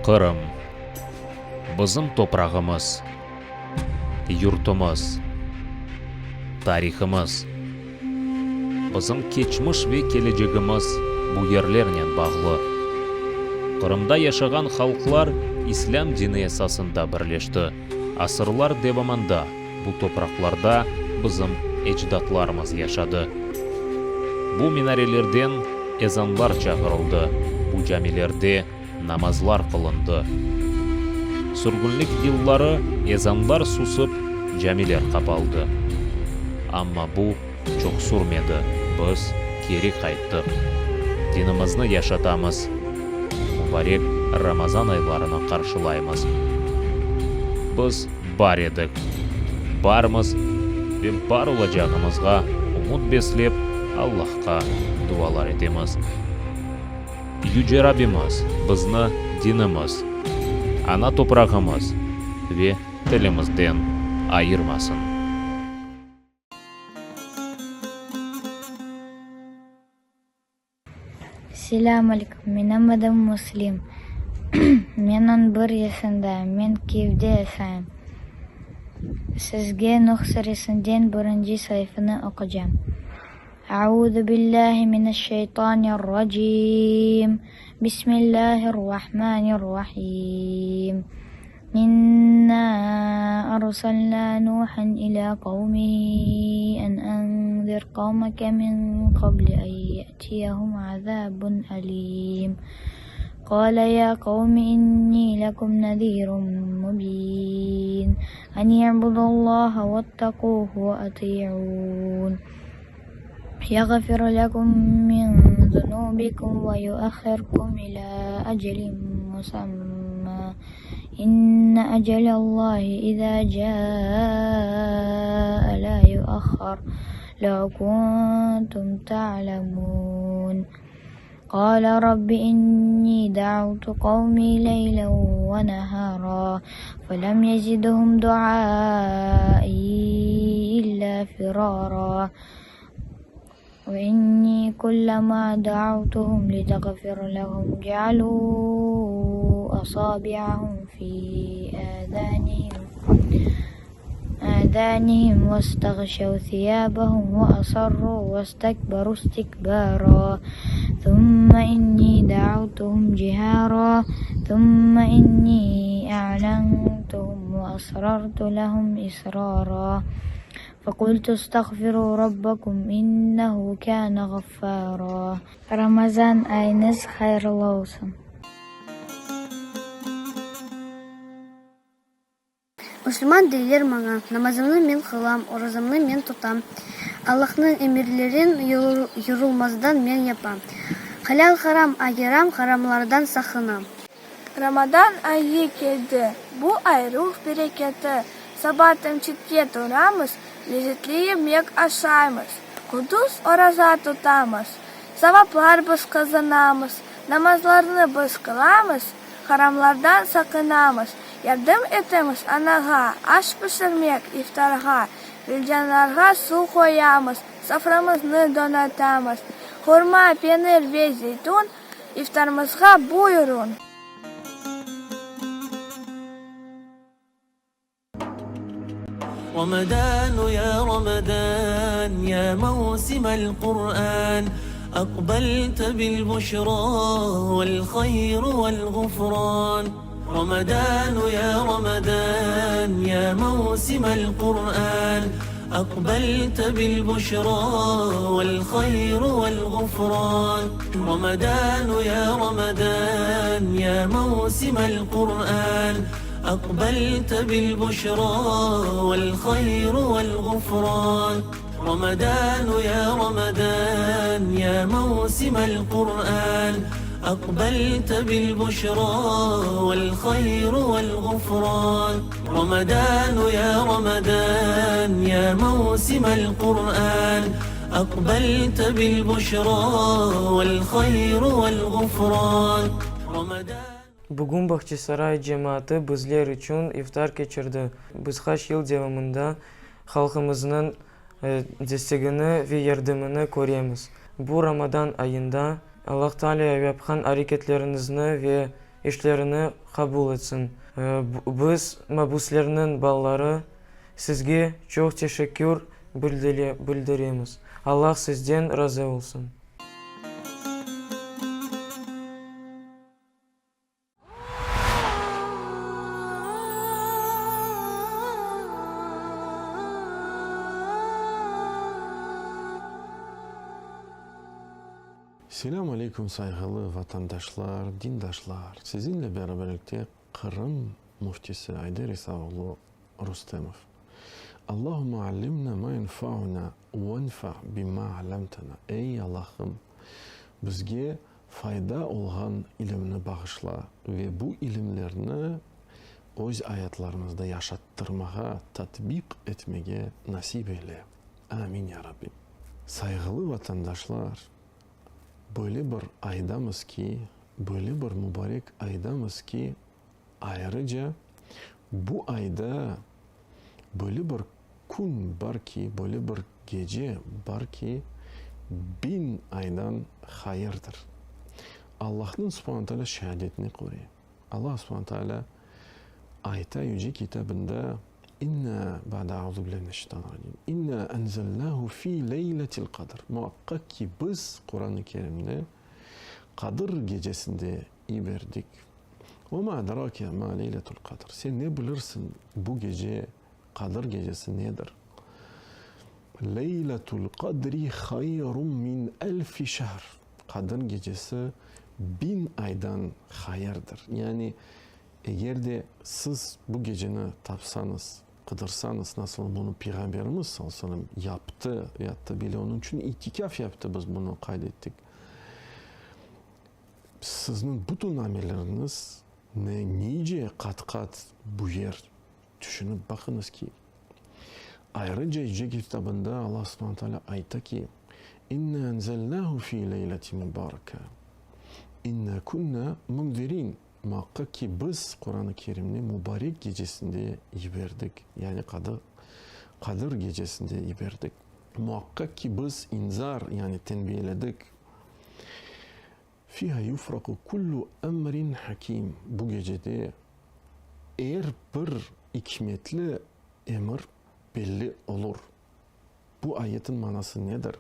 Qırım, bizim toprağımız, yurtumız, tarihımız. Bizim keçmiş ve kelecegimiz bu yerlernen bağlı. Qırımda yaşağan halqlar İslâm dini esasında birleşti. Asırlar devamında bu topraqlarda bizim ecdatlarımız yaşadı. Bu minarelerden ezanlar çağırıldı, bu camilerde namazlar qılındı. Sürgünlik yılları ezanlar susıp, camiler qapaldı. Amma bu çoq sürmedi, biz keri qayttıq. Dinimizni yaşatamız, mubarek Ramazan aylarını qarşılaymız. Biz bar edik, barmız ve bar olacağımızğa ümüt beslep, Allahqa dualar etemiz. Yüce Rabbimiz bizni dinimiz, ana toprağımız ve tilimizden ayırmasın. Selâm aleyküm, menim adım Müslim. Men on bir yaşındayım. Men Kyivde yaşayım. Sizge Nuh suresinden birinci sayfanı oqucam. Auzu billahi mineşşeytanirracim. Bismillahirrahmanirrahim. İnna arsalna Nuhan ila qavmihi en enzir qavmeke min qabli en ye'tiyehum azabun alim. Qale ya qavmi inni lekum nezirun mubin. En i'budullaha vettaquhu ve ati'un. Yağfir lekum min zunubikum ve yuahhirkum ila ecelin musamma. İnne ecelallahi iza caa la yuahhar. Lev kuntum ta'lemun. Qale rabbi inni da'avtu qavmi leylen ve nehara, felem yezidhum duai illa firara, ve inni kullema da'avtuhum litagfira lehum cealu asabi'ahum fi azanihim آذانهم واستغشوا ثيابهم وأصروا واستكبروا استكبارا ثم إني دعوتهم جهارا ثم إني أعلنتهم وأسررت لهم إسرارا فقلت استغفروا ربكم إنه كان غفارا Ramazan ayıñız hayırlı olsun! Musulman deyler maña, Namazımnı men qılam, orazamnı men tutam, Allahnıñ emirlerin yorulmazdan men yapam, Halâl-haram ayıram, haramlardan saqınam. Ramadan ayı keldi, bu ay ruh bereketi, Saba temçitke turamız, lezetli yemek aşaymız, Kündüz oraza tutamız, savaplar biz qazanamız, Namazlarnı biz qılamız, Haramlardan saqınamız, yardım etemiz anağa, aş pişirmek, iftarğa, filcanlarğa suv qoyamız, soframıznı donatamız. Hurma, penir ve zeytun iftarımızğa buyurun! Ramadan ya Ramadan ya mevsimal Quran Aqbalta bil buşra vel hayr vel ğufran Ramadan ya Ramadan ya mevsimal Quran Aqbalta bil buşra vel hayr vel ğufran Ramadan ya Ramadan ya mevsimal Quran Aqbalta bil buşra vel hayr vel ğufran Ramadan ya Ramadan ya mevsimal Quran Aqbalta bil buşra vel hayr vel ğufran Ramadan ya Ramadan ya mevsimal Quran Aqbalta bil buşra vel hayr vel ğufran Ramadan. Bugün Bahçesaray cemaatı bizler içün iftar keçirdi. Biz qaç yıl devamında halqımıznıñ destegini ve yardımını köremiz. Bu Ramadan ayında Allah Taalâ yapqan areketleriñizni ve. işlerini qabul etsin. Biz, mabüslerniñ balaları, sizge çoq teşekkür bildiremiz. Allah sizden razı olsun. Selâm aleyküm sayğılı vatandaşlar, dindaşlar! Sizinle beraberlikte Qırım Müftisi Ayder İsa oğlu Rustemov. Allahümme allimna ma yenfa'una venfa bima allamtana Ey Allahım, bizge fayda olğan ilimni bağışla ve bu ilimlerni öz ayatlarımızda yaşattırmağa, tatbiq etmege nasip eyle. Amin ya Rabbim. Sayğılı vatandaşlar, böyle bir aydamız ki, böyle bir mubarek aydamız ki, Ayrıca, bu ayda böyle bir kün bar ki, böyle bir gece bar ki, biñ aydan hayırdır. Allahnıñ subhane teala şeadetine köre, Allah subhane teala ayta Yüce Kitabında, İnna, ba'de auzu billahi mineşşeytanirracim, İnna enzelnahu fi leyletil kadr, Muaqqaq ki, biz Quran-ı Kerimni Qadır gecesinde yiberdik. Ve ma adrake ma leyletul qadr, sen ne bilirsiñ bu gece, Qadır gecesi nedir? Leyletul qadri hayrun min elfi şehr, Qadır gecesi biñ aydan hayırdır. Yani, eger de siz bu geceni tapsañız, qıdırsañız, nasıl bunı Peyğamberimiz, sallallahu aleyhi ve sellem, yaptı, yattı bile, onıñ içün itikâf yaptı, biz bunı qayd ettik. Sizniñ bütün amelleriñiz ne nice qat-qat büyer, tüşünip baqıñız ki, ayrıca Yüce Kitabında Allah subhane teala ayta ki, İnna enzelnahu fi leyleti mubareke, inna kunna munzirin, muaqqaq ki, biz Quran-ı Kerimni mubarek gecesinde yiberdik, yani Qadır gecesinde yiberdik. Muaqqaq ki, biz inzar, yani tenbiyeledik. Fiha yufraqu kullu emrin hakim, bu gecede er bir ikmetli emir belli olur. Bu ayetin manası nedir?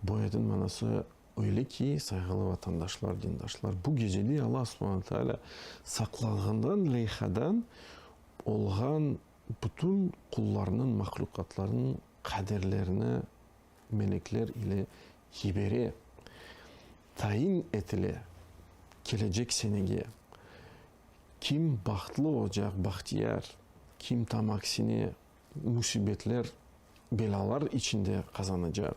Bu ayetin manası öyle ki, sayğılı vatandaşlar, dindaşlar, bu gecede Allah subhane teala saqlanğandan leyhadan olğan bütün qullarnıñ, mahlüqatlarnıñ qaderlerini melekler ile yibere, tayin etile kelecek senege kim bahtlı olacaq, bahtiyar, kim tam aksine musibetler, belâlar içinde qazanacaq,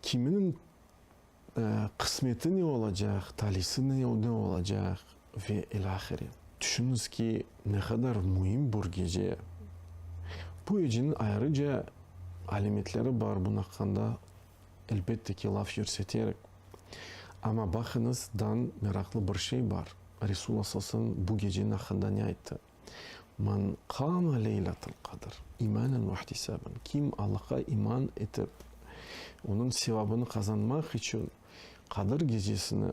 kimniñ Qısmeti ne olacaq, talisi ne olacaq ve ilâhre. Tüşüñiz ki, ne qadar müim bir gece. Bu geceniñ ayrıca alâmetleri bar, bunıñ aqqında, elbette ki, laf yürseterik. Amma baqıñız, dan meraqlı bir şey bar, Resulullah sallallahu aleyhi ve sellem bu geceniñ aqqında ne ayttı? Men qâme leyletel qadr imanen ve ihtisaben, kim Allahqa iman etip, onıñ sevabını qazanmaq içün Qadır gecesini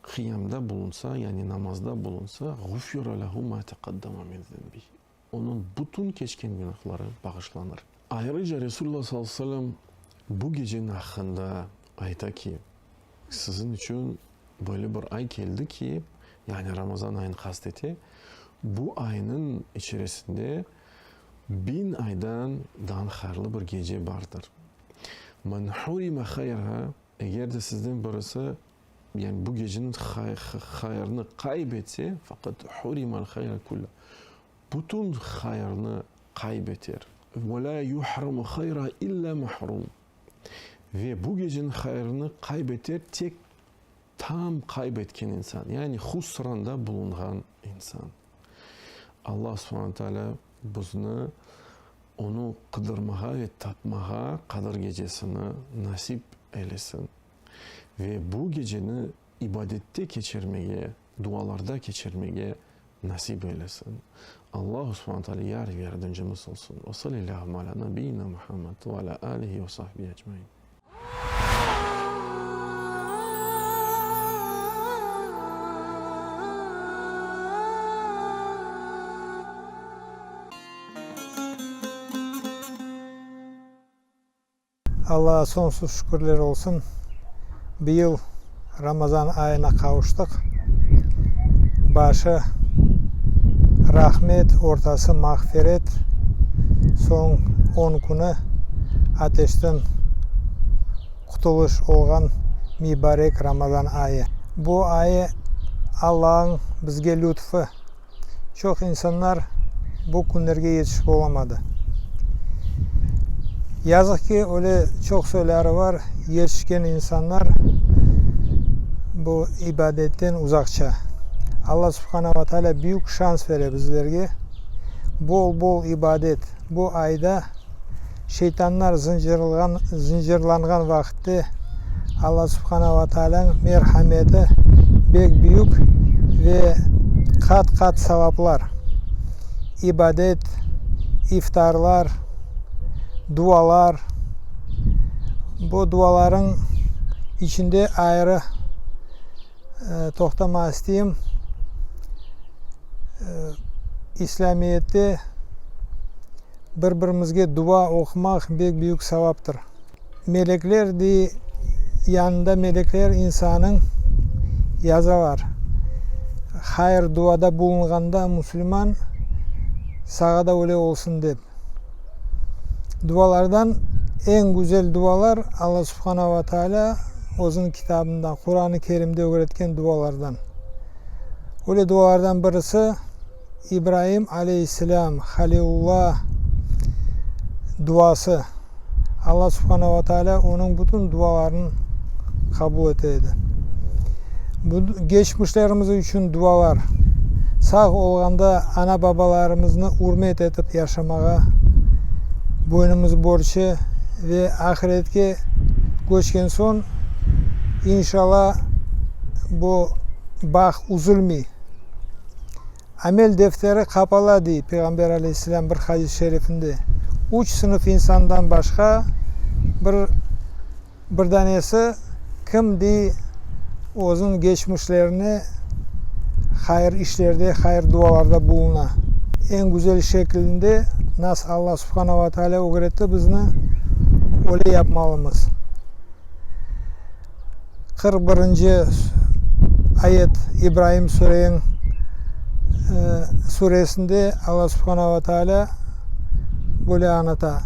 qıyamda bulunsa, yani namazda bulunsa, ğufira lehu ma teqaddama min zenbihi, onıñ bütün keçken günahları bağışlanır. Ayrıca Resulullah sallallahu aleyhi ve sellem bu geceniñ aqqında ayta ki, Siziñ içün böyle bir ay keldi ki, yani Ramazan ayını qast ete, bu aynıñ içerisinde biñ aydan daa hayırlı bir gece bardır. Men hurima hayraha, eger de sizden birisi, yani bu geceniñ hayırını qayb etse, faqad hurimal hayra kullah, bütün hayırnı qayb eter. Ve la yuhramu hayra illa mahrum. Ve bu geceniñ hayırını qayb eter tek tam qayb etken insan, yani husranda bulunğan insan. Allah subhane teala bizni onı qıdırmağa ve tapmağa Qadır gecesini nasip eylesin. Ve bu geceni ibadette keçirmege, dualarda keçirmege nasip eylesin. Allahu subhane teala yar ve yardımcımız olsun. Ve salillâhu alâ nabiyyina Muhammed ve alâ âlihi ve sahbihi ecmaîn. Allağa soñsuz şükürler olsun, bıyıl Ramazan ayına qavuştıq. Başı rahmet, ortası mağfiret, soñ on künü ateşten qutulış olğan mibarek Ramazan ayı. Bu ayı Allañıñ bizge lütfı. Çoq insanlar bu künlerge yetişip olamadı. Yazıq ki, öyle çoq soyları bar, yetişken insanlar bu ibadetten uzaqça. Alla subhana ve taalâ büyük şans bere bizlerge, bol-bol ibadet bu ayda. Şeytanlar zıncırılğan, zıncırlanğan vaqıtte Alla Subhana va Taalânıñ merhameti bek büyük ve qat-qat savaplar, ibadet, iftarlar, dualar, bu dualarıñ içinde ayrı toqtama isteyim, İslâmiyette Bir-birimizge dua oqumaq bek büyük savaptır. Melekler dey, yanında melekler insanıñ yazalar. Hayır duada bulunğanda musulman sağa da öyle olsun dep. Dualardan eñ güzel dualar Alla Subhana va Taalâ özüniñ kitabında, Quran-ı Kerimde ögretken dualardan. Öyle dualardan birisi. İbraim aleyhisselâm, Halilullah, duası, Alla subhana ve taalâ onıñ bütün dualarını qabul ete edi. Bu geçmişlerimiz içün dualar, sağ olğanda ana-babalarımıznı ürmet etip yaşamağa boynumız borçı ve ahiretke köçken soñ, inşallah, bu bağ üzülmey. Amel defteri qapala, dey Peyğamber aleyhisselâm bir hadis-i şerifinde. Üç sınıf insandan başqa bir bir danesi kim, dey, özüniñ geçmişlerine hayır işlerde, hayır dualarda buluna. Eñ güzel şeklinde nas Alla subhana ve taalâ ögretti bizni, öyle yapmalımız. 41-nci ayet İbraim sureyiñ suresinde Alla subhana ve taalâ böyle añlata,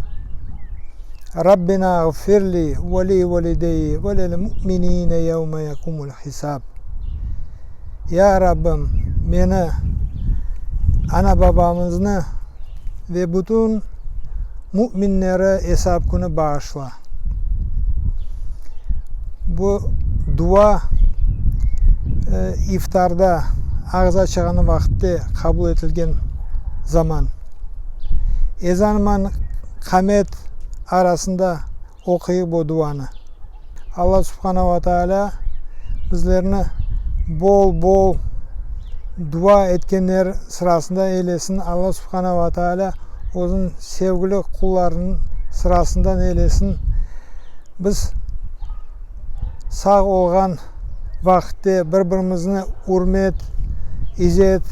Rabbena ğfir li ve li velideyi ve lil mu'minine yevme yekumul hisab. Ya Rabbim, meni, ana-babamıznı ve bütün müminleri esap künü bağışla. Bu dua iftarda, ağız açığanı vaqıtte qabul etilgen zaman. Ezanman qamet arasında oquyıq bu duanı. Alla subhana ve taalâ bizlerni bol-bol dua etkenler sırasında eylesin. Alla subhana ve taalâ özüniñ sevgili qullarınıñ sırasından eylesin. Biz sağ olğan vaqıtte bir-birimizni ürmet, izet,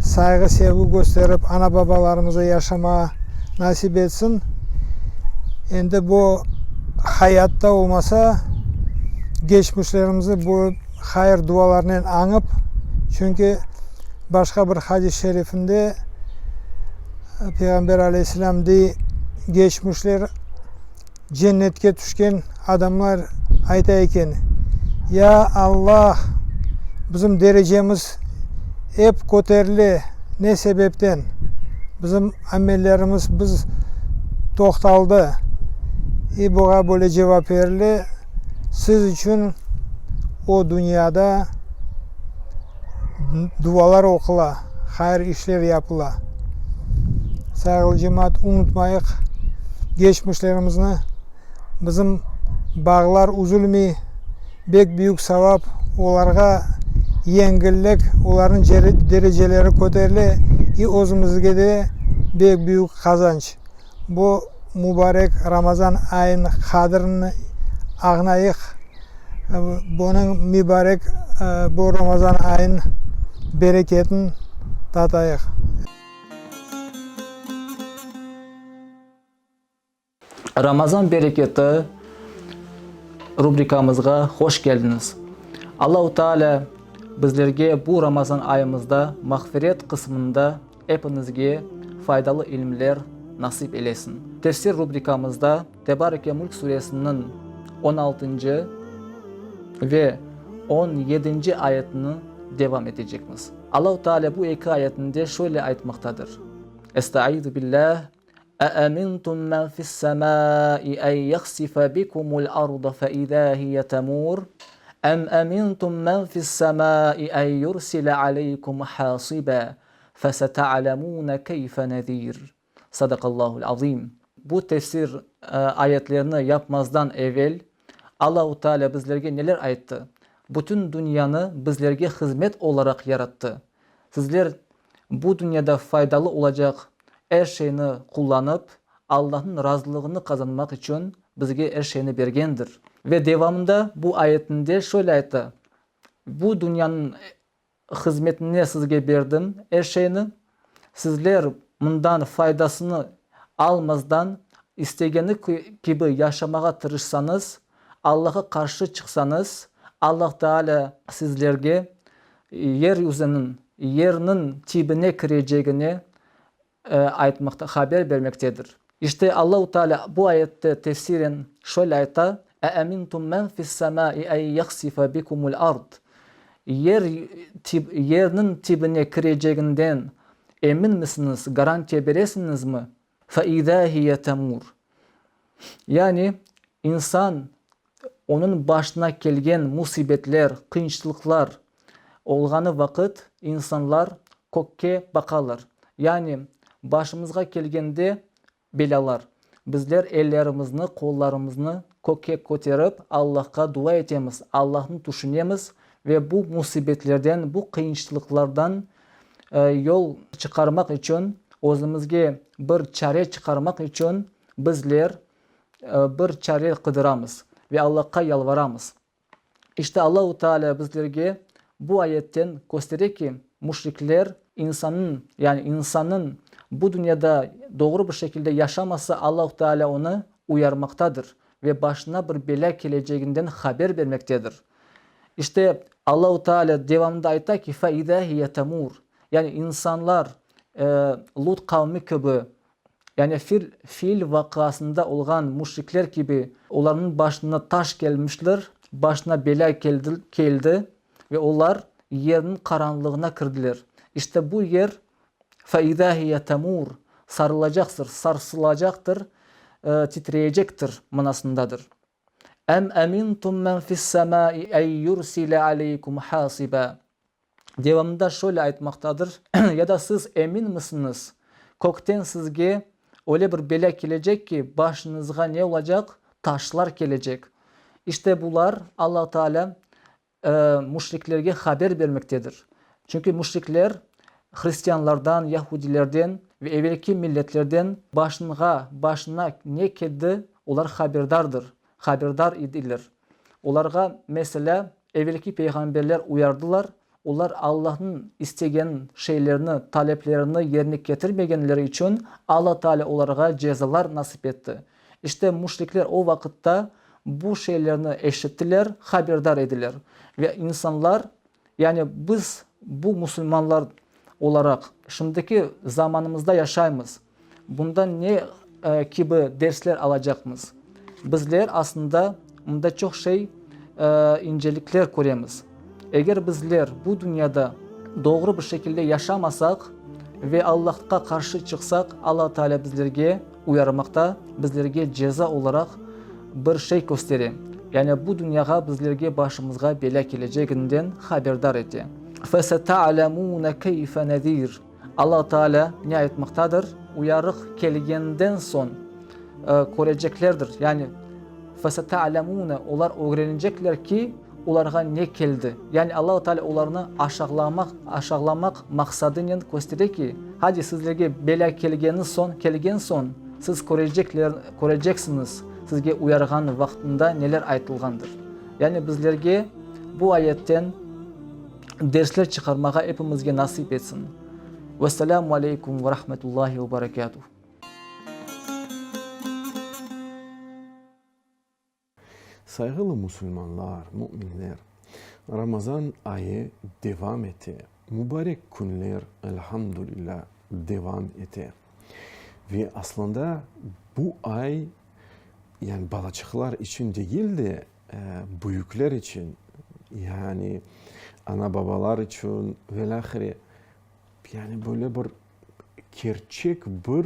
sayğı-sevgi kösterip, ana-babalarımıza yaşamağa nasip etsin. Endi bu hayatta olmasa, geçmişlerimizni bu hayır dualarnen añıp, çünki başqa bir hadis-i şerifinde Peyğamber aleyhisselâm dey, geçmişler Cennetke tüşken adamlar ayta eken, Ya Alla, bizim derecemiz ep köterile, ne sebepten? Bizim amellerimiz biz toqtaldı. İ buğa böyle cevap berile, Siz içün o dünyada dualar oqula, hayır işler yapıla. Sayğılı cemaat, unutmayıq, geçmişlerimizni, bizim bağlar üzülmey, bek büyük savap, olarğa yengillik, olarnıñ dereceleri köterile, i özümizge de bek büyük qazanç. Bu mubarek Ramazan ayınıñ qadrini añlayıq, bunıñ mübarek bu Ramazan ayınıñ bereketini tatayıq. Ramazan bereketi rubrikamızğa hoş keldiñiz. Allahu Teala bizlerge bu Ramazan ayımızda mağfiret qısmında epiñizge faydalı ilimler nasip eylesin. Tefsir rubrikamızda Tebareke Mülk suresiniñ on altıncı ve on yedinci ayetini devam etecekmiz. Allahu Teala bu eki ayetinde şöyle aytmaqtadır, Estaizu billah, Eemintum men fis-semai en yahsife bikumul arda fe-izâ hiye temûr, em emintum men fis-semai en yursile aleykum hâsiba, feseta'lemûne keyfe nezîr. Sadaqallahul azim. Bu tefsir ayetlerini yapmazdan evel Allahu Teala bizlerge neler ayttı? Bütün dünyanı bizlerge hızmet olaraq yarattı. Sizler bu dünyada faydalı olacaq er şeyni qullanıp, Allahnıñ razılığını qazanmaq içün bizge er şeyni bergendir. Ve devamında bu ayetinde şöyle ayttı, Bu dünyanıñ hızmetine sizge berdim er şeyni, sizler mından faydasını almazdan istegeni kibi yaşamağa tırışsañız, Allahqa qarşı çıqsañız, Allah Taalâ sizlerge yer yüzüniñ, yerniñ tibine kirecegine aytmaqta, haber bermektedir. İşte, Allahu Teala bu ayette tefsiren şöyle ayta, Eemintum men fis-semai en yahsife bikumul ard, Yer yerniñ tibine kireceginden eminmisiñiz, garantiya beresiñizmi? Fe izâ hiye temur. Yani, insan Onıñ başına kelgen musibetler, qıyınçılıqlar olğanı vaqıt insanlar kökke baqalar. Yani başımızğa kelgende belâlar, bizler ellerimizni, qollarımıznı kökke köterip Allahqa dua etemiz, Allahnı tüşünemiz ve bu musibetlerden, bu qıyınçılıqlardan yol çıqarmaq içün, özümizge bir çare çıqarmaq içün bizler bir çare qıdıramız ve Allahqa yalvaramız. İşte Allahu Teala bizlerge bu ayetten köstere ki, müşrikler insannıñ, yani insannıñ bu dünyada doğru bir şekilde yaşamasa Allahu Teala onı uyarmaqtadır ve başına bir belâ keleceginden haber bermektedir. İşte Allahu Teala devamında ayta ki, Fe izâ hiye temûr, yani insanlar Lut qavmi kibi Yani fil, fil vaqıasında olğan müşrikler kibi olarnıñ başına taş kelmiştir, başına belâ keldi, keldi ve olar yerniñ qaranlığına kirdiler. İşte bu yer, fe-izâ hiye temûr, sarılacaqtır, sarsılacaqtır, titreyecektir manasındadır. Em emintum men fis-semâi en yursile aleykum hâsibâ. Devamında şöyle aytmaqtadır, Ya da siz eminmisiñiz, kökten sizge öyle bir belâ kelecek ki, başıñızğa ne olacaq? Taşlar kelecek. İşte bular Alla Taalâ müşriklerge haber bermektedir. Çünki müşrikler hristianlardan, yahudilerden ve evelki milletlerden başınğa, başına ne keldi, olar haberdardır, haberdar idiler. Olarğa, meselâ, evelki peyğamberler uyardılar, olar Allahnıñ istegen şeylerini, taleplerini yerine ketirmegenleri içün Alla Taalâ olarğa cezalar nasip etti. İşte, müşrikler o vaqıtta bu şeylerni eşittiler, haberdar ediler. Ve insanlar, yani biz, bu musulmanlar olaraq, şimdiki zamanımızda yaşaymız. Bundan ne kibi dersler alacaqmız? Bizler aslında mında çoq şey, incelikler köremiz. Eger bizler bu dünyada doğru bir şekilde yaşamasaq ve Allahqa qarşı çıqsaq, Alla Teala bizlerge uyarmaqta, bizlerge ceza olaraq bir şey köstere. Yani bu dünyağa bizlerge başımızğa belâ keleceginden haberdar ete. Feseta'lemune keyfe nezir. Alla Teala ne aytmaqtadır? Uyarıq kelgenden soñ köreceklerdir. Yani, feseta'lemune, olar ögrenecekler ki, olarğa ne keldi. Yani Alla Teala olarnı aşağılamaq, aşağılamaq maqsadınen köstere ki, hadi sizlerge belâ kelgeni soñ, kelgen soñ, siz körecekler, köreceksiñiz, sizge uyarğan vaqtında neler aytılğandır. Yani bizlerge bu ayetten dersler çıqarmağa epimizge nasip etsin. Vesselâmu aleykum ve rahmetullahi ve berekâtuh. Sayğılı musulmanlar, müminler, Ramazan ayı devam ete, mübarek künler, elhamdülilâ, devam ete. Ve aslında bu ay, yani balaçıqlar içün degil de, büyükler içün, yani ana-babalar içün velâhire, yani böyle bir kerçek bir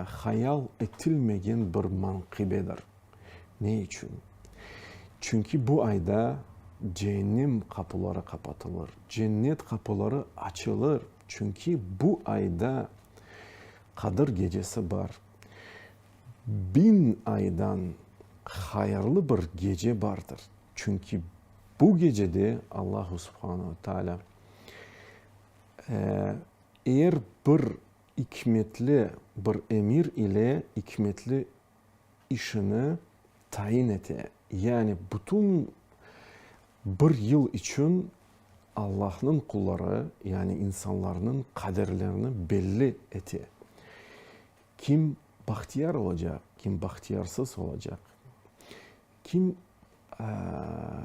hayal etilmegen bir manqibedir. Ne içün? Çünki bu ayda ceennem qapuları qapatılır, cennet qapuları açılır, çünki bu ayda Qadır gecesi bar. Biñ aydan hayırlı bir gece bardır. Çünki bu gecede Allahu subhanu ve taalâ er bir ikmetli bir emir ile ikmetli işini tayin ete. Yani bütün bir yıl içün Allahnıñ qulları, yani insanlarnıñ qaderlerini belli ete. Kim bahtiyar olacaq, kim bahtiyarsız olacaq, kim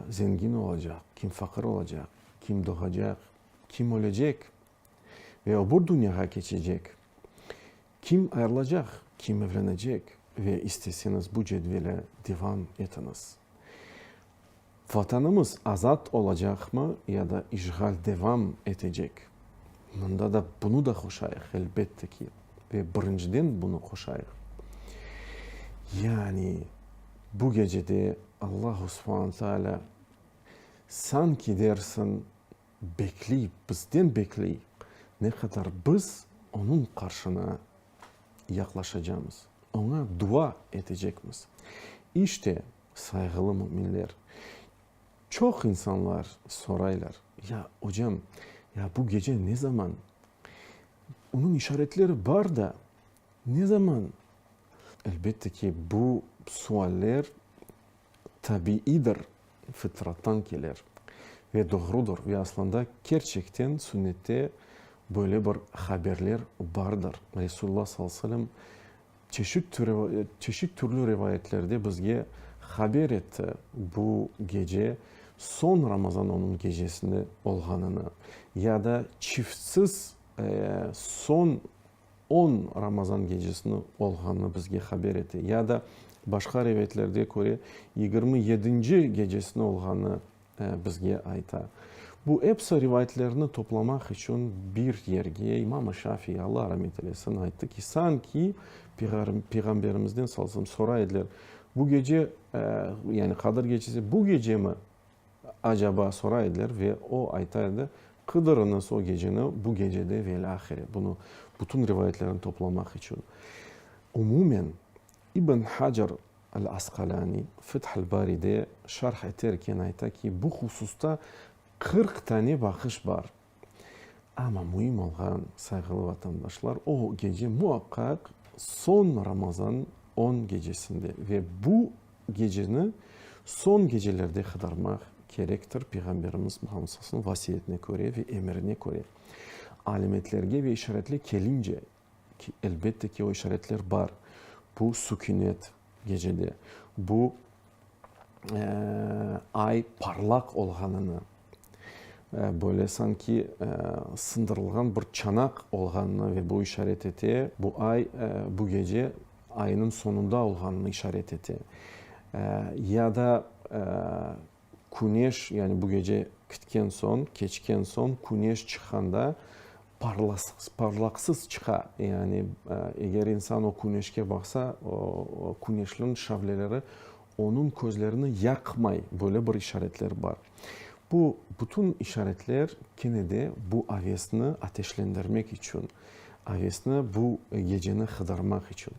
zengin olacaq, kim faqır olacaq, kim doğacaq, kim ölecek ve öbür dünyağa keçecek, kim ayırılacaq, kim evlenecek ve isteseñiz bu cedveli devam etiñiz. Vatanımız azat olacaqmı ya da işğal devam etecek? Mında da bunı da qoşayıq, elbette ki, ve birinciden bunı qoşayıq. Yani bu gecede Allahu subhane taalâ sanki dersin bekley, bizden bekley, ne qadar biz onıñ qarşına yaqlaşacamız, oña dua etecekmiz. İşte, Sayğılı müminler, çoq insanlar soraylar, Ya, ocam, ya bu gece ne zaman? Onıñ işaretleri bar da, ne zaman? Elbette ki, bu sualler tabiiydir, fıtrattan kelir ve doğrudır ve aslında kerçekten sünnette böyle bir haberler bardır. Resulullah sallallahu aleyhi ve sellem Çeşit çeşit türlü rivayetlerde bizge haber etti bu gece soñ Ramazan onıñ gecesinde olğanını ya da çiftsiz soñ on Ramazan gecesini olğanını bizge haber ete ya da başqa rivayetlerde köre 27-nci gecesini olğanını bizge ayta. Bu episi rivayetlerni toplamaq içün bir yerge İmam-ı Şafiy, Alla ramet eylesin, ayttı ki, sanki Peyğamberimizden, sallallahu aleyhi ve sellem, soray ediler, bu gece, yani Qadır gecesi bu gecemi acaba soray ediler ve o ayta edi, qıdırıñız o geceni bu gecede ve ilâhre. Bunı bütün rivayetlerni toplamaq içün. Umumen, İbn Hacer Al-Asqalani Feth al-Baride şerh eterken ayta ki, bu hususta 40 tane baqış bar. Amma müim olğan, sayğılı vatandaşlar, o gece muaqqaq soñ Ramazan on gecesinde ve bu geceni soñ gecelerde qıdırmaq kerektir, Peyğamberimiz Muhammed sallallahu aleyhi ve sellem vasiyetine köre ve emirine köre. Alâmetlerge ve işaretler kelince, Ki, elbette ki, o işaretler bar. Bu sükünet gecede, bu ay parlaq olğanını, böyle sanki sındırılğan bir çanaq olğanını ve bu işaret ete, bu ay, bu gece aynıñ soñunda olğanını işaret ete. Ya da Küneş, yani bu gece kitken soñ, keçken soñ, küneş çıqqanda parlaqsız çıqa. Yani eger insan o küneşke baqsa, o küneşniñ şavleleri onıñ közlerini yaqmay, böyle bir işaretler bar. Bu bütün işaretler kene de bu avesni ateşlendirmek içün, avesni bu geceni qıdırmaq içün.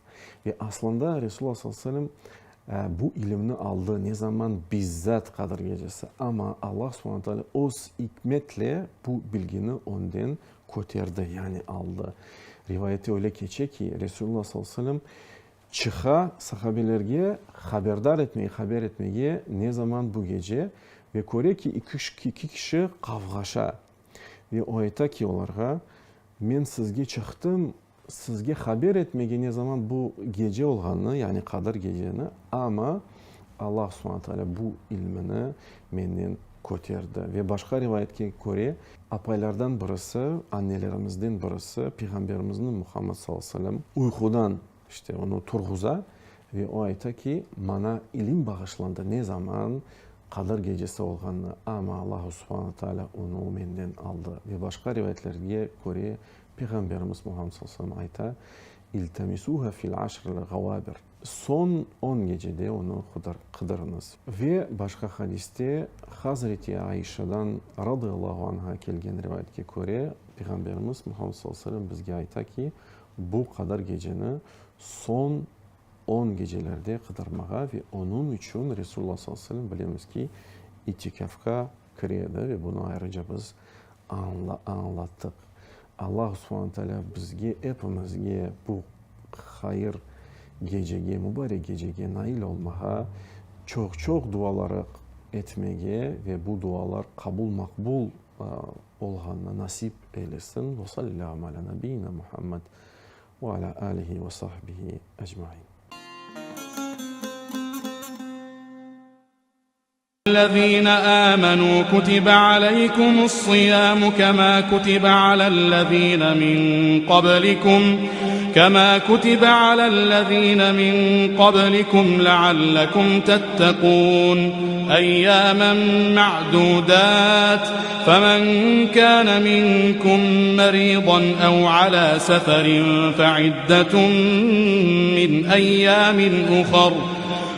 Ve aslında Resulullah sallallahu aleyhi ve sellem Bu ilimni aldı ne zaman? Bizzat Qadir gecesi. Amma Allah subhane teala öz ikmetle bu bilgini onden köterdi, yani aldı. Rivayette öyle keçe ki, Resulullah sallallahu aleyhi ve sellem çıqa sahabelerge haberdar etmege, haber etmege ne zaman bu gece ve köre ki, iki kişi qavğaşa. Ve o ayta ki olarğa, Men sizge çıqtım, Sizge haber etmege ne zaman bu gece olğanını, yani Qadır geceni, amma. Allah subhane teala bu ilmini menden köterdi. Ve başqa rivayetke köre, apaylardan birisi, annelerimizden birisi Peyğamberimizni Muhammed sallallahu aleyhi ve sellem uyqudan, işte, onı turğuza ve o ayta ki, Maña ilim bağışlandı, ne zaman Qadır gecesi olğanını, amma Allahu subhane teala onı menden aldı. Ve başqa rivayetlerge köre, Peyğamberimiz Muhammed sallallahu aleyhi ve sellem ayta, İltemisuha fil aşril gavabir, Soñ on gecede onı qıdırıñız. Ve başqa hadiste Hazreti Aişadan radıyallahu anha kelgen rivayetke köre, Peyğamberimiz Muhammed sallallahu aleyhi ve sellem bizge ayta ki, bu qadar geceni soñ on gecelerde qıdırmağa ve onıñ içün Resulullah sallallahu aleyhi ve sellem bilemiz ki, itikafqa kire edi ve bunı ayrıca biz añlattıq. Allah subhane teala bizge, epimizge bu hayır gecege, mubarek gecege nail olmağa, çoq-çoq duaları etmege ve bu dualar qabul-maqbul olğanına nasip eylesin. Ve salli ala nabiyina Muhammed ve ala alihi ve sahbihi ecmain. الذين آمنوا كتب عليكم الصيام كما كتب على الذين من قبلكم كما كتب على الذين من قبلكم لعلكم تتقون أياما معدودات فمن كان منكم مريضا أو على سفر فعدة من أيام أخر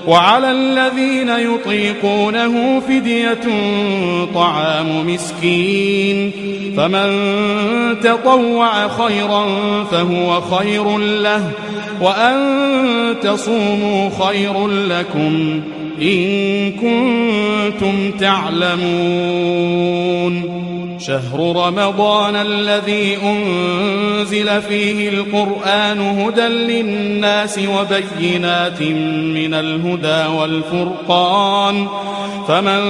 وعلى الذين يطيقونه فدية طعام مسكين فمن تطوع خيرا فهو خير له وأن تصوموا خير لكم إن كنتم تعلمون شهر رمضان الذي أنزل فيه القرآن هدى للناس وبينات من الهدى والفرقان فمن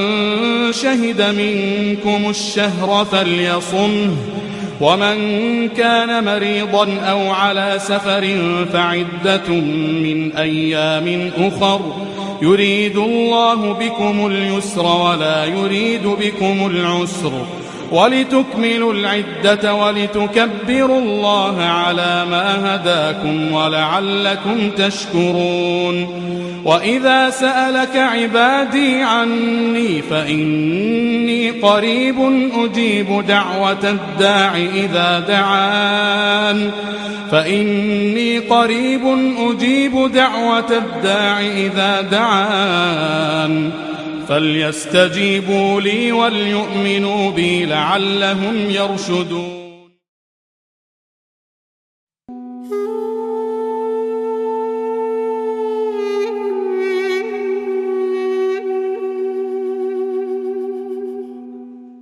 شهد منكم الشهر فليصمه ومن كان مريضا أو على سفر فعدة من أيام أخر يريد الله بكم اليسر ولا يريد بكم العسر ولتكملوا العدة ولتكبروا الله على ما هداكم ولعلكم تشكرون وإذا سألك عبادي عني فإني قريب أجيب دعوة الداع إذا دعان فإني قريب أجيب دعوة الداع إذا دعان فليستجيبوا لي وليؤمنوا بي لعلهم يرشدون.